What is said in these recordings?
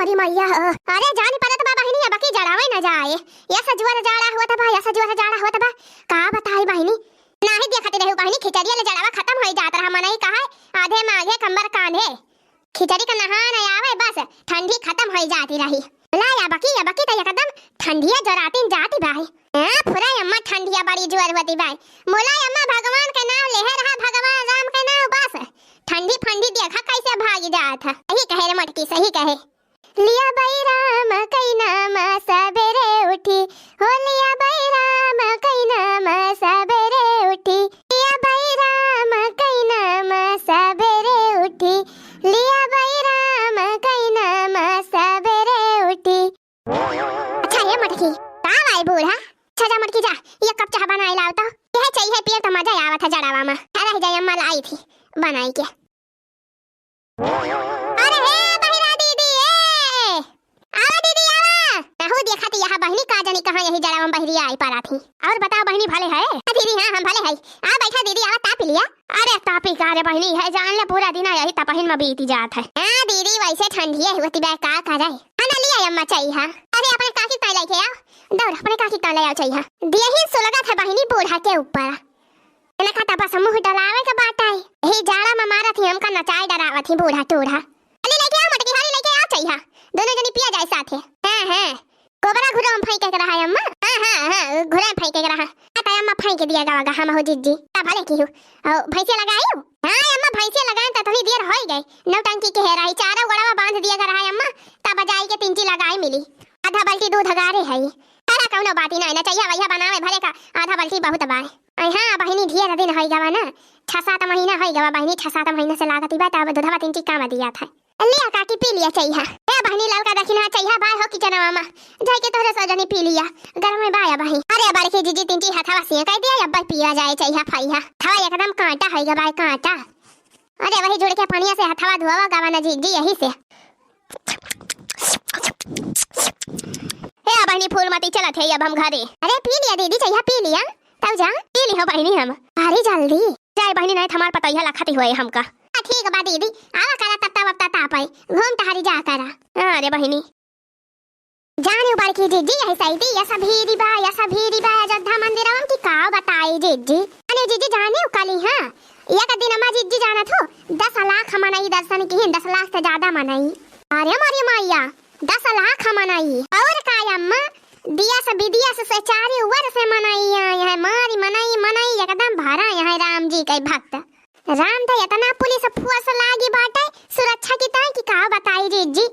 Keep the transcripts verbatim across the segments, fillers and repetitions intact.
अरे मैया हो, अरे जानी पड़त बा बहिनी, अबकी जड़ावे न जाए। यस जोर जाड़ा होत बा, यस जोर जाड़ा होत बा। का बताई बहिनी, नाही देखत रहू बहिनी, खिचड़िया ले जड़ावा खतम होई जात रहा, मनई कहे आधे माघे कंबर कांधे। खिचड़ी का नहान आवे बस ठंडी खतम होई जाती रही। ला अबकी, अबकी त एकदम ठंडिया जरातिन जाती बाई। हाँ, फुरा अम्मा ठंडिया बड़ी जोर होती बाई। मोला अम्मा भगवान के नाम लेहे रहा, भगवान राम के नाम बस। ठंडी फंडी देखा कैसे भागी जात है। सही कहे रे मोटकी, सही कहे। लिया बाई राम कई नाम सबेरे उठी, हो लिया बाई राम कई नाम सबेरे उठी, लिया बाई राम कई नाम सबेरे उठी, लिया बाई राम कई नाम सबेरे उठी। अच्छा ये मटकी, का भाई बूढ़ा? अच्छा जा मटकी जा, ये कप चाह बनाई लाओ तो। यह चाहिए पिए तो मजा आवत है जड़ावा में। अरे जाए अम्मा लाई थी बनाई के। अरे हे बहिरा दीदी, ए! आवा दीदी, आवा। कहू देखा थी यहाँ बहिनी का जानी कहाँ यही जड़ावा में बहिरी आई पारा थी। और बताओ बहिनी भले है? हाँ दीदी, हाँ हम भले है। आ बैठा दीदी, आवा ताप लिया। अरे तापी का रे बहिनी है, जान ले पूरा दिन यही तपहिन में बीती जात है। हाँ दीदी, वैसे ठंडिये होती बा, का करे? हाँ ना लिया अम्मा चाहिए। अरे अपने काकी ताई लेके आओ, दौड़ अपने काकी ताई ले आओ चाहिए। दिया ही सुलगत है बहिनी बूढ़ा के ऊपर। इनका त बस मुँह डलावे के बात है। यही जाड़ा में मारत ही हमका नचाए डरावत ही बूढ़ा टूढ़ा। हाली लेके आओ मटकी, हाली लेके आओ चाहिए। दोनों जनी पिया जाए साथे। हाँ, हाँ। गोबरा घुरा में फेंके के रहा है अम्मा। हाँ, हाँ, हाँ, घुरा में फेंके के रहा। आ त अम्मा फेंक दिया गवा गा हम हो जिज्जी। का भले की हो। ओ, भैंसे लगाई हो? हाँ, अम्मा भैंसे लगाए त थोड़ी देर होई गई। नौटंकी के हेराई, चारा गोड़वा बांध दिया गा रहा है अम्मा। तब जाई के तिनची लगाई मिली। आधा बाल्टी दूध गारे है। चला कौनो बात ही ना, ना चाहिए भैया बनावे भरे का आधा बाल्टी बहुत बाय। अरे हाँ, बहिनी, ढेर दिन होई गवा ना, छह सात महीना होई गवा बहिनी, छह सात महीना से लागत ही बा, तब दूधवा तीन ची काम दिया था। लिया काकी, पी लिया चाहिए। ए बहिनी, लौका दखिना चाहिए भाई हो किचनवा में, जाई के तोहरे सजनी पी लिया, गरम में बाया बहिन। अरे बड़की जीजी तीन ची हथवा से कह दिया, अब पिया जाए चाहिए फैया, हथवा एकदम कांटा होई गवा, कांटा। अरे वही जुड़ के पनिया से हथवा धोवा गवा ना जीजी, यही से। हे आ बहिनी फूलमती, चलत है अब हम घरे। अरे पी लिया दीदी, चाहिए पी लिया, तब जा। पी ली हो बहिनी हम। अरे जल्दी। जाए बहिनी, नहीं त हमार पतैया लखत ही होए हमका। हाँ, ठीक बा दीदी, आवा करा तत्ता वत्ता तापे, घूम टहरी जा करा। हाँ रे बहिनी। जाने बड़की जीजी, यही सही थी, यस भीरी बा, यस भीरी बा अयोध्या मंदिरवा में कि का बताई जीजी। अने जीजी जाने कली, हाँ, एक दिन अम्मा जीजी जानत हो, दस लाख मनई दर्शन किहिन, दस लाख से ज्यादा मनई। अरे मोरी मैया, दस लाख मनई। और का अम्मा, देश विदेश से चारी ओर से मनई आए हैं, मारी मनई, मनई एकदम भरा यहाँ राम जी के भक्त। राम त इतना पुलिस फोर्स लागी बाटे सुरक्षा की ताई कि का बताई जीजी।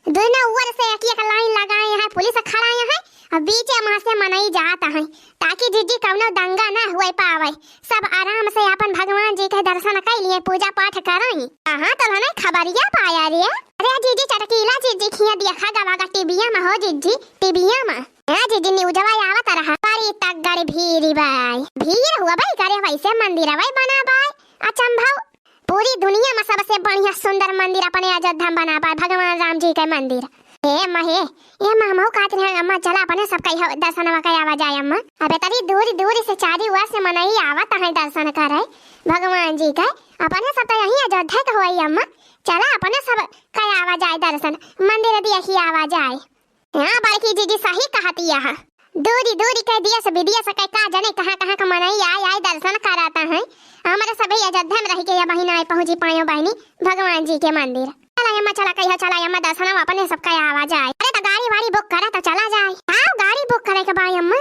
दोनों ओर से एक एक लाइन लगाए हैं, पुलिस खड़ा है, अब बीचे में से मनई जात हैं, ताकि जीजी कौनो दंगा ना हुए पावे, सब आराम से अपन भगवान जी के दर्शन कर लिए, पूजा पाठ करें। कहाँ तो हमें खबरिया पाया रे? अरे जीजी चटकीला जीजी खिया देखा गवा गा टीविया में हो जीजी, टीविया में। हाँ जीजी न्यूजवा आवत रहा, बड़ी तगड़ भीड़ बाय, भीड़ हुआ बाय करे वैसे मंदिरवा बना बाय, अचंभव। पूरी दुनिया में सबसे बढ़िया सुंदर मंदिर अपने अयोध्या में बना बा भगवान राम जी के मंदिर। ए अम्मा हे, ए अम्मा, हमहू कहत रहे अम्मा, चला अपने सब कहियो दर्शनवा के आवा जाए अम्मा। अब इतनी दूर दूर से चारी ओर से मनई आवत हैं दर्शन करे भगवान जी के, अपने सब तो यहीं अयोध्या के होई अम्मा। चला अपने सब के आवा जाए दर्शन, मंदिर देखी आवा जाए। हाँ बड़की जीजी सही कहती है, दूरी दूरी के देश विदेश के का जने कहाँ कहाँ के मनई आए आए दर्शन कराता है। हमारे सभी अयोध्या में रह के ये बहिन आए पहुँची पायो बहिनी भगवान जी के मंदिर। चला अम्मा चला कहियो, चला अम्मा दर्शन अपने सबका आवा जाए। अरे तो गाड़ी वाड़ी बुक करा तो चला जाए। हाँ गाड़ी बुक करे के बाई अम्मा,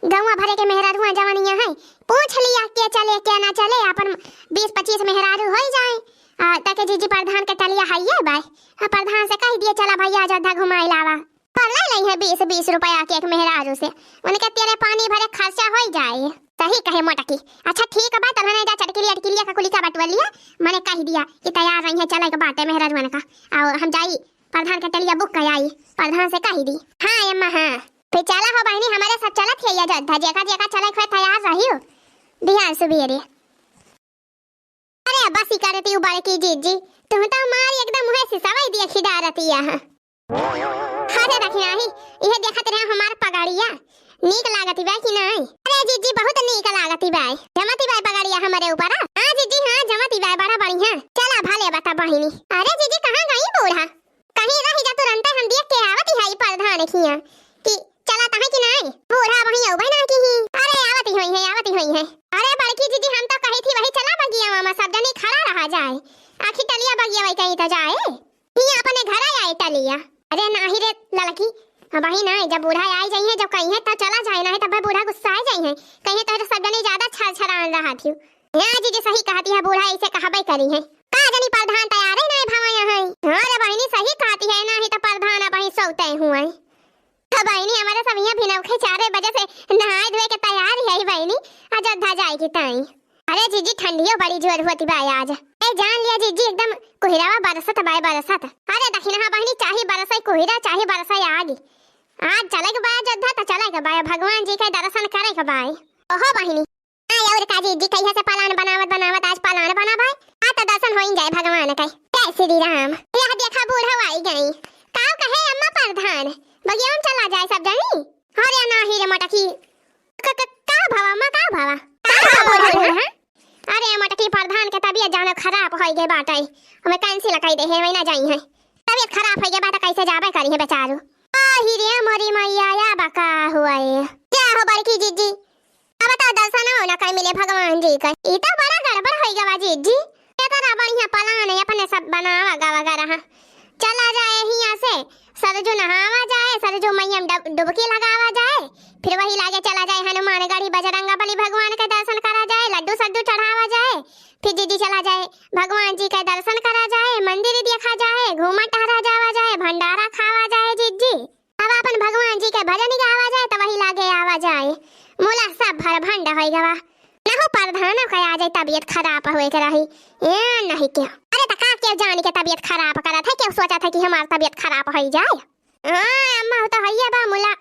गौवा भरे के मेहरारुआ जवनिया है, पूछ लिया के चले के ना चले, अपन बीस पच्चीस मेहरारू होई जाए। आ, ताके जीजी प्रधान के टलिया हइये बाय। आ, प्रधान से कह दिए, "चला भैया, अयोध्या घुमाई लावा।" पर ले लई है बीस बीस रुपया के एक मेहरारू से। उनके तेरे पानी भरे खर्चा होई जाए। सही कहे मोटकी। अच्छा ठीक बा, तब हने जा चटकिली अटकिलिया का कुलिका बटुआ लिया। मने कह दिया कि तैयार रही है, चले के बाटे मेहरारू का। आओ हम जाई प्रधान के टलिया बुक कर आई। प्रधान से कह दी। हाँ अम्मा हाँ। फिर चला हो बहिनी, हमारे सब चलत है अयोध्या, जेका जेका चले के होए तैयार रहियो बिहान सुबेरे। अरे बस ही करती उ बड़की जीजी, तुम तो हमारी एकदम मुहे से सवाई दिया खिदा रहती है। अरे रखी नाही, इहे देखत रहे हमार पगड़िया, नीक लागती बा कि नहीं? अरे जीजी बहुत नीक लागती बा, जमती बा पगड़िया हमारे ऊपर। हाँ जीजी हाँ जमती बा, बड़ा बढ़िया। चला भले बता बहिनी। अरे जीजी कहाँ गई बूढ़ा? कहीं रह जा तुरंते हम त जाए। ही अपने घर आए टलिया। अरे नाही रे लड़की, अबही नाही, जब बूढ़ा आई जाइहैं, जब कहिहैं तब चला जाए, नाही तब बूढ़ा गुस्सा आई जाइहैं, कहिहैं तोहरे सब जने ज्यादा छरछरान रहत हियो। हाँ जीजी सही कहती है, बूढ़ा ऐसे कहबे करिहैं। का जनी प्रधान तैयार है नाही भवा यहाँ। हाँ रे बहिनी सही कहती है, नाही तो प्रधान अबही सौते हुए। तो बहिनी, हमारे सब यहाँ भिनौखे चारे बजे से नहाए धोए के तैयार है बहिनी, अयोध्या जाए की ताई। अरे जीजी, ठंडियो बड़ी जोर होती बा आज। ए, जान लिया जीजी, एकदम कुहिरावा बरसत बाय, बरसत। अरे दखिनहा बहिनी, चाहे बरसे कुहिरा, चाहे बरसे आगी, आज चले के बाय अयोध्या, तो चले के बाय, भगवान जी के दर्शन करे के बाय। ओहो बहिनी, हाँ, और का जीजी, कहिया से plan बनावत बनावत आज plan बना भाई। आ तो दर्शन होइन जाए भगवान के। जय श्री राम। यह देखा बूढ़ा आई गई। काव कहे अम्मा प्रधान, बगिया में चला जाए सब जनी। अरे नाही रे मटकी। क-, क-, का भवा अम्मा, का भवा? का भवा बूढ़ा? अरे मटकी प्रधान के तबियत जानो खराब होइ गए बाटे। हमें cancel कइ दे है, वही ना जाई है। तबियत खराब होइ गए बाटे, कैसे जाबे करी है बेचारू। आही रे मोरी मैया, या बका हुआ है। क्या हो बड़की जीजी? अब तो दर्शन हो ना कहीं मिले भगवान जी का। ई तो बड़ा गड़बड़ होई गवा जीजी। ये तो बड़ा बढ़िया plan है, अपने सब बनावा गवा गरहा। चला जाए हियाँ से, सरजू नहावा जाए, सरजू मैया में डब-, डुबकी लगावा जाए, फिर वही लागे चला जाए हनुमानगढ़ी बजरंग बली भगवान के दर्शन करा जाए, लड्डू सड्डू चढ़ावा जाए, फिर जीजी चला जाए भगवान जी के दर्शन करा जाए, मंदिर देखा जाए, घूमा टहरा जावा जाए, भंडारा खावा जाए जीजी। अब अपन भगवान जी के भजन गावा जाए, तो वही लागे आवा जाए। मुला सब भर भंड होई गवा। नहु प्रधानो के आ जाए, तबियत खराब होए के रही। ए, नहीं क्यों? अरे, तो का क्यों जान के तबियत खराब करत है? क्यों सोचत है कि हमार तबियत खराब होई जाए? हाँ, अम्मा, वो तो हइये बा, मुला।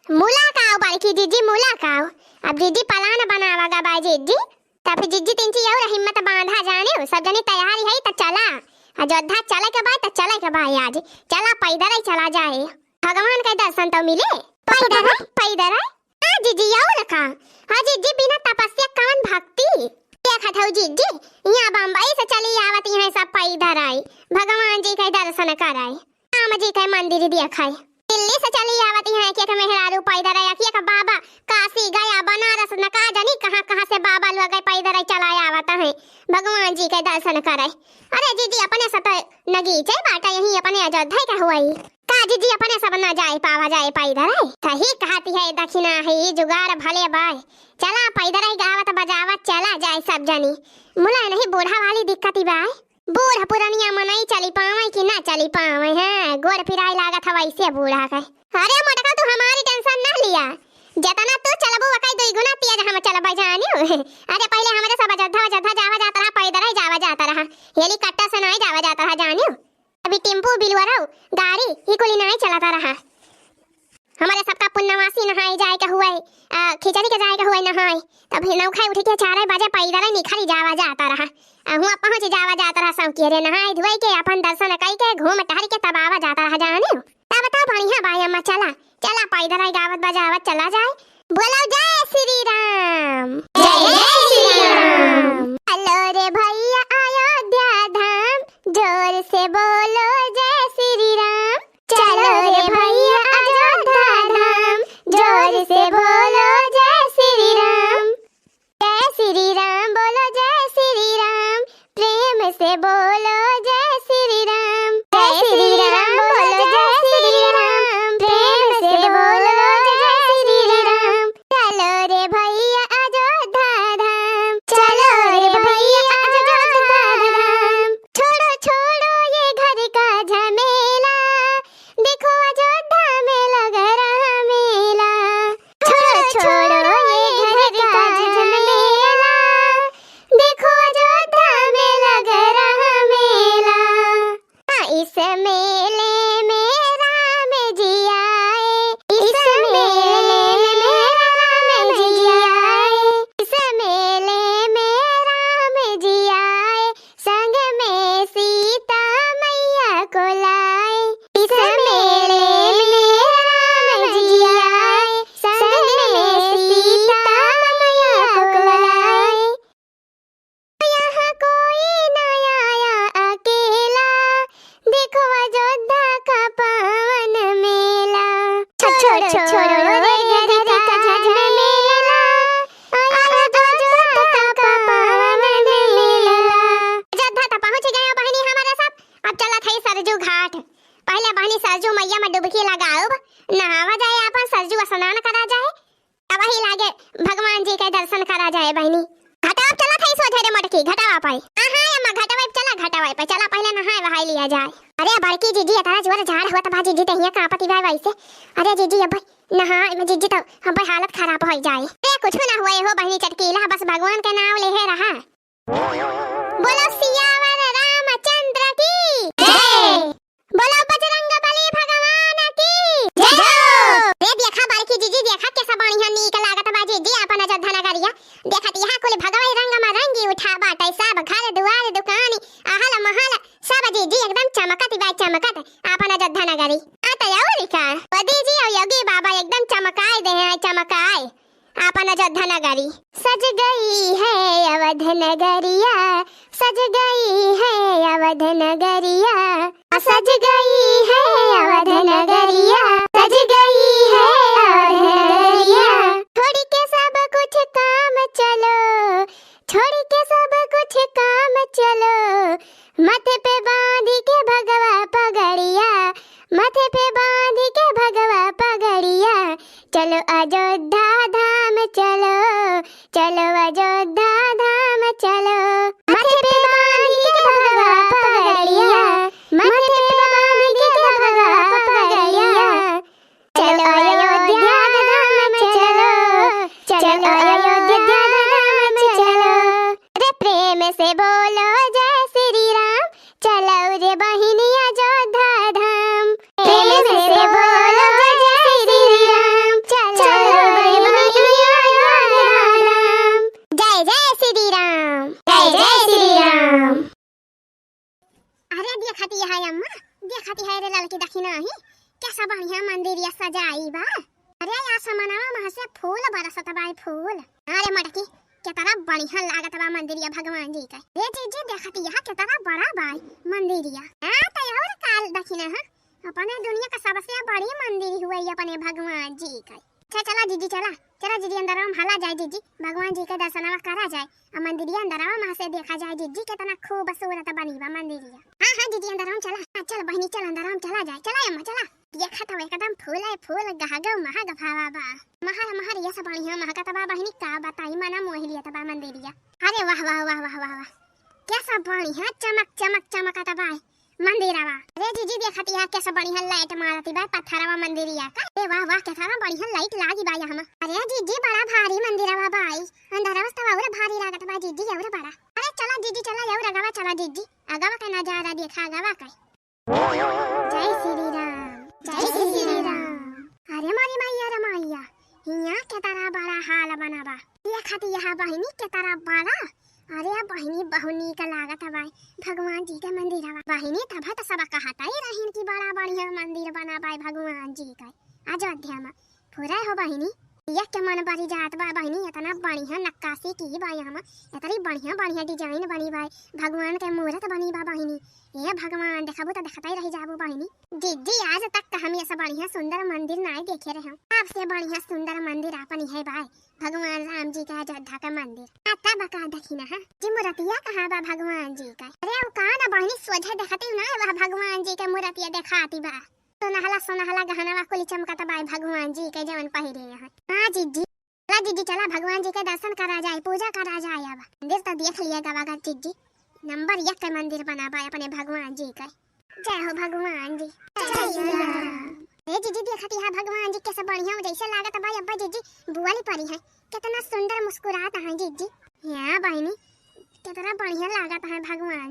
मुला का आओ, बड़की जीजी, मुला का आओ। अब जीजी plan बनावा गा बाय जीजी। तब फिर जीजी तिनची और हिम्मत बांधा जाने, सब जनी तैयारी है, तो चला। अयोध्या चले के बाय, तो चले के बाय आज। चला, पैदल ही चला जाए। भगवान के दर्शन तो मिले। पैदल है, पैदल है। हाँ जीजी, और का? हाँ जीजी, बिना तपस्या कवन भक्ति? देखत हौ जीजी, यहाँ बम्बई से चली आवत हैं सब पैदल आई, भगवान जी के दर्शन कराई, राम जी के मंदिर देखाई। दिल्ली से चली आवत हैं एक एक मेहरारू पैदल आई, एक एक बाबा काशी गया, बनारस, न का जानी कहाँ कहाँ से बाबा लोग पैदल आई चला आवत हैं भगवान जी के दर्शन करे। अरे जीजी, अपने से तो नगीचे बाटे, यहीं अपने अयोध्या के हुई। का जीजी, अपने सब ना जाए पावा जाए पैदल है? सही कहती है दखिना है, ई जुगाड़ भले बाय। चला पैदल ही गावत बजावत चला जाए सब जनी। मुला नहीं बूढ़ा वाली दिक्कत ही बाय। बूढ़ पुरनिया मनई चली पावे कि ना चली पावे, हैं? गोड़ पिराए लागत हवा इसे बूढ़ा के। अरे मोटका, तू हमारी tension ना लिया, जितना तू चलबू ओकई दुई गुना तेज हम चलबे जानियो। अरे पहले हमरे सब अयोध्या, अयोध्या जावा जात रहा, पैदल ही जावा जात रहा, helicopter से नहीं जावा जात रहा जानियो। अभी टेम्पू, बिलवरौ, गाड़ी, ई कुली नाई चलत रहा। हमरे सबका पुन्नवासी नहाए जाए के हुए, आ, खिचड़ी के जाए के हुए नहाए, तब नौखा उठ के चार बजे पैदल निखरी जावा जात रहा। आ, हुआं पहुँच जावा जात रहा सब के रे, नहाए धोए के, अपन दर्शन कई के, घूम टहर के तब आवा जात रहा जाने। तब तो बढ़िया बाय अम्मा, चला, चला पैदल गावत बजावत चला जाए। बोलो जय श्री राम। जय जय श्री राम। चलो रे भैया अयोध्या धाम, जोर से बोलो जय श्री राम। चलो रे भैया अयोध्या धाम, जोर से बोलो जय श्री राम। जय श्री राम बोलो जय श्री राम, प्रेम से बोलो जय श्री राम। जय श्री राम बोलो जय श्री राम, प्रेम से बोलो जय श्री राम। चलो रे भैया अयोध्या धाम, चलो रे भैया अयोध्या धाम। छोड़ो छोड़ो ये घर का झमेला, देखो अयोध्या में लग रहा मेला। छोड़ो छोड़ो ये घर का झमेला, देखो अयोध्या में लग रहा मेला। हाँ, इस मेले में राम जी आए, इस मेले में राम जी आए, इस मेले में राम जी आए, संग में सीता मैया को लाए। इस मेले में राम जी आए, संग में सीता मैया को लाए। यहाँ कोई ना आया अकेला, देखो अयोध्या का पावन मेला। छोड़ो छोड़ो ये घर का झमेला, आया अयोध्या का पावन मेला। अयोध्या तो पहुँच गया बहिनी हमारे सब, अब चला पहिले बहिनी सरजू मइया मा डुबकी लगाउब, नहावा जाए, आपन सरजू स्नान करा जाए, तबही लागे भगवान जी के दर्शन करा जाए बहिनी। घटवा पे चलत हई सोझे रे मोटकी, घटवा पे। हाँ, हाँ, अम्मा, घटवा पे चला, घटवा पे चला, पहिले नहाए वहाए लिया जाए। अरे बड़की जीजी, इतना जोर जाड़ होत बा जीजी, देहिया कांपत बा वैसे। अरे जीजी, अब नहाए में जीजी तो अब हालत खराब होइ जाए। अरे कुछ ना हुए हो बहिनी चटकीला, बस भगवान के नाव लेहे रहा। बोलो सियावर रामचंद्र की जय। बोलो बजरंग बली भगवान की जय। रे देखा बड़की जीजी, देखा कैसा बढ़िया नीक लागत बा जीजी आपन अयोध्या नगरिया। देखत यहाँ कुल भगवई रंग मा रंगी उठा बाटे, सब घर दुआर दुकानी अहल महल सब जीजी एकदम चमकत बा चमकत आपन अयोध्या नगरी। आ त अउर का, ओ दीदी अउ योगी बाबा एकदम चमकाए देहे हैं, चमकाए। आपन अयोध्या नगरी। सज गई है अवध नगरिया, सज गई है अवध नगरिया, सज गई है अवध नगरिया, सज गई है अवध नगरिया। छोड़ के सब कुछ काम चलो, छोड़ के सब कुछ काम चलो, माथे पे बांध के भगवा पगड़िया, माथे पे बांध के भगवा पगड़िया, चलो अयोध्या धाम चलो, चलो अयोध्या धाम चलो। माथे पे बांध के भगवा पगड़िया, माथे पे बांध के भगवा पगड़िया, चलो अयोध्या धाम चलो, चलो अयोध्या धाम चलो। अरे प्रेम से बोलो जय श्री राम, चलो रे बहिनी अयोध्या धाम। प्रेम से बोलो जय श्री राम, चलो रे बहिनी अयोध्या धाम। जय जय श्री राम, जय जय श्री राम। अरे देखत है अम्मा, देखत है रे ललकी दखिना ही, कैसा बढ़िया मंदिरिया सजाई बा। अरे या समनवा महा से फूल बरसत बा, फूल। अरे मटकी, केतना बढ़िया लागत बा मंदिरिया भगवान जी के। रे जीजी देखत है केतना बड़ा बा मंदिरिया। हाँ त अउर काल दखिना है, अपने दुनिया का सबसे बड़ी मंदिर हुए अपने भगवान जी के। अच्छा चला जीजी चला, चला जीजी अंदरवा मा हला जाए जीजी, भगवान जी के दर्शनवा करा जाए। आ मंदिरिया अंदरवा मा से देखा जाए जीजी, केतना खूबसूरत बनी बा मंदिरिया। हाँ, हाँ, जीजी, अंदरवा मा चला। हाँ, चल बहिनी, चल अंदरवा मा चला जाए। चला अम्मा, चला। देखत हौ एकदम फूले फूल, गहगौ महक भावा बा। महर, महर, ये सब बढ़िया महकत बा बहिनी, का बताई, मना मोहि लियत बा मंदिरिया। अरे वाह, वाह, वाह, वाह, वाह, वाह। कैसा बढ़िया चमक, चमक, चमकत बा। मंदिरवा। अरे जीजी, देखत है कैसा बढ़िया light मारत बा पत्थरवा मंदिरिया का। ए वाह, वाह, केतना बढ़िया light लागी बा यहाँ। अरे जीजी, बड़ा भारी मंदिरवा बा। अंदरवा से तो अउर भारी लागत बा जीजी, अउर बड़ा। अरे चला जीजी, चला, अउर अगवा चला जीजी, अगवा का नजारा देखा, अगवा का। जय श्री राम, जय श्री राम। अरे मोरी मैया रे मैया, हियाँ केतना बड़ा hall बना बा। देखत है बहिनी, केतना बड़ा। अरे बहिनी, बहुत नीक लागत बा भगवान जी के मंदिरवा। बहिनी, तब तो सब कहत ही रहिन कि बड़ा बढ़िया मंदिर बना बा भगवान जी के अयोध्या मा। पूरा हो बहिनी, देख के मन भरी जात बा बहिनी, एतना बढ़िया नक्काशी की बा यहाँ मा, एतनी बढ़िया बढ़िया design बनी बा, भगवान के मूरत बनी बा बहिनी। ए भगवान, देखबू त देखत ही रहि जाबू बहिनी। जीजी, आज तक हम ऐसा बढ़िया सुंदर मंदिर नाय देखे रहे। सबसे बढ़िया सुंदर मंदिर आपन इहे बा, भगवान राम जी के अयोध्या का मंदिर। आ तब का देखी ना, हाँ? जी मूरतिया कहाँ बा भगवान जी का? अरे, वो कहाँ ना बहिनी, सोझे देखती ना, वह भगवान जी के मूरतिया देखाती बा। सोनहला, सोनहला गहनवा कुली चमकत बा भगवान जी के, जवन पहिरे हैं। हाँ जीजी, चला जीजी, चला भगवान जी के दर्शन करा जाए, पूजा करा जाए। अब मंदिर तो देख लिया गवा गा जीजी, number एक के मंदिर बना बा अपने भगवान जी के। जय हो भगवान जी, जय जय श्री राम। ए जीजी, देखत है भगवान जी कैसे बढ़िया हो, जैसे लागत बा अब्बा जीजी बुआली परी है। कितना सुंदर मुस्कुरात है जीजी। हाँ बहिनी, कितना बढ़िया लागत है भगवान।